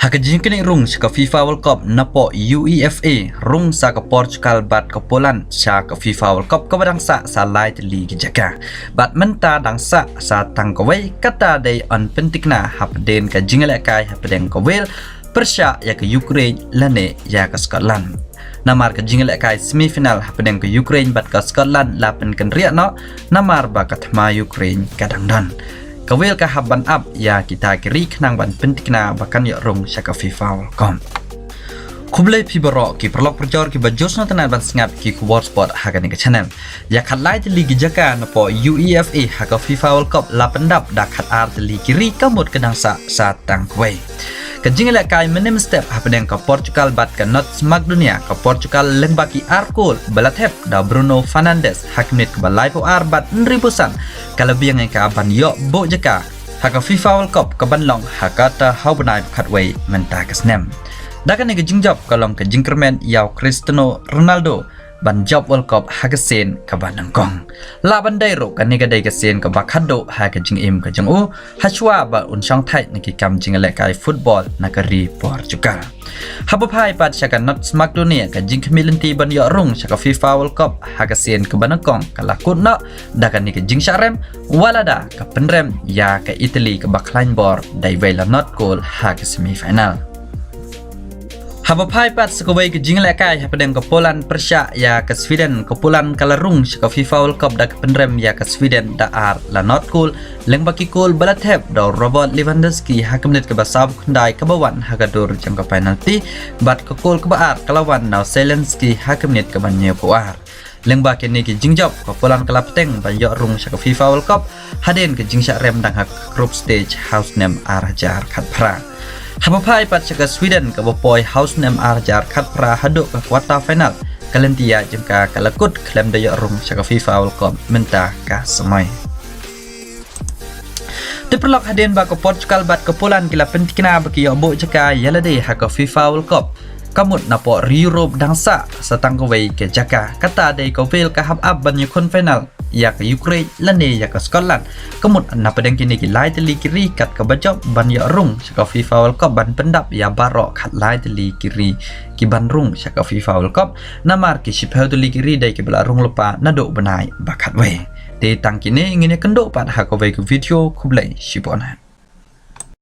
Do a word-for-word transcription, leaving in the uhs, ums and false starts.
Ha ka jingknieh rung sha ka FIFA World Cup napoh UEFA, rung sa ka Portugal bad ka Poland sha ka FIFA World Cup kaba dang sah sa lai tylli ki jaka. Bad mynta dang sah sa tang kawei, kata dei yn pyntikna hapdeng ka jingïalehkai hapdeng ka Wales pyrshah ïa ka Ukraine lane ïa ka Scotland. Namar ka jingïalehkai semi final hapdeng ka Ukraine bad ka Scotland la pynkynriah noh, namar ba ka thma Ukraine ka dang don. Ka Wales ka hap ban ap ïa kita ki ri khnang ban pyntikna ba kan ïoh rung sha ka FIFA World Cup. Khublei phi baroh ki paralok parajor kiba ju sngewtynnat ban sngap ki khubor sport ha kane ka channel. Ïa khatlai tylli ki jaka napoh UEFA ha ka FIFA World Cup la pyndap da khatar tylli ki ri, ka mut ka dang sah sa tang kawei. Ka jingïalehkai mynhynnin step hapdeng ka Portugal bad ka North Macedonia, ka Portugal lyngba ki ar kol ba la thep da Bruno Fernandes ha ka minit kaba laiphew ar bad hynriewphew san, ka la biang ïa ka ban ïoh buh jaka ha ka FIFA World Cup kaban long ha Qatar ha u bnai ba khatwei mynta ka snem. Da kane ka jingjop ka long ka jingkyrmen ïa u Cristiano Ronaldo ban jop World Cup ha ka sien kaba nyngkong. Lah ban dei ruh kane ka dei ka sien kaba khatduh ha ka jingim ka jong u, hashwa ba un shong thait na ki kam jingïalehkai football na ka ri Portugal. Haba phai pat sha ka North Macedonia, ka jingkhmih lynti ban ïoh rung sha ka FIFA World Cup ha ka sien kaba nyngkong ka la kut noh da kane ka jingshah rem, wat lada ka pynrem ïa ka Italy kaba khlaiñ bor da iwei la not kol ha ka semi final. Haba phai pat sa kawei ka jingïalehkai hapdeng ka Poland pyrshah ïa ka Sweden, ka Poland ka la rung sha ka FIFA World Cup da ka pynrem ïa ka Sweden da ar la not kol, lyngba ki kol ba la thep da u Robert Lewandowski ha ka minit kaba sawphew khyndai kaba wan ha ka dur jong ka penalty, bad ka kol kaba ar ka la wan na u Zelinski ha ka minit kaba hynñiewphew ar. Lyngba kine ki jingjop, ka Poland ka la bteng ban ïoh rung sha ka FIFA World Cup hadien ka jingshah rem dang ha ka group stage ha u snem ar hajar khatphra. Haba phai pat sha ka Sweden kaba poi ha u snem ar hajar khatphra haduh ka quarter final, ka lynti ïaid jong ka ka la kut khlem da ïoh rung sha ka FIFA World Cup mynta ka samoi. Te paralok, hadien ba ka Portugal bad ka Poland ki la pyntikna ba ki ïoh buh jaka ïa lade ha ka FIFA World Cup, ka mut napoh ri Europe dang sah sa tang kawei ka jaka. Kata dei ka Wales ka hap ap ban ïakhun final ïa ka Ukraine lane ïa ka Scotland. Ka mut na pdeng kine ki lai tylli ki ri kat kaba jop ban ïoh rung sha ka FIFA World Cup ban pyndap ïa baroh khatlai tylli ki ri ki ban rung sha ka FIFA World Cup. Namar ki shiphew tylli ki ri dei kiba la rung lypa naduh bnai ba khatwei. Te tang kine ngin ïakynduh pat ha kawei ka video. Khublei shibun.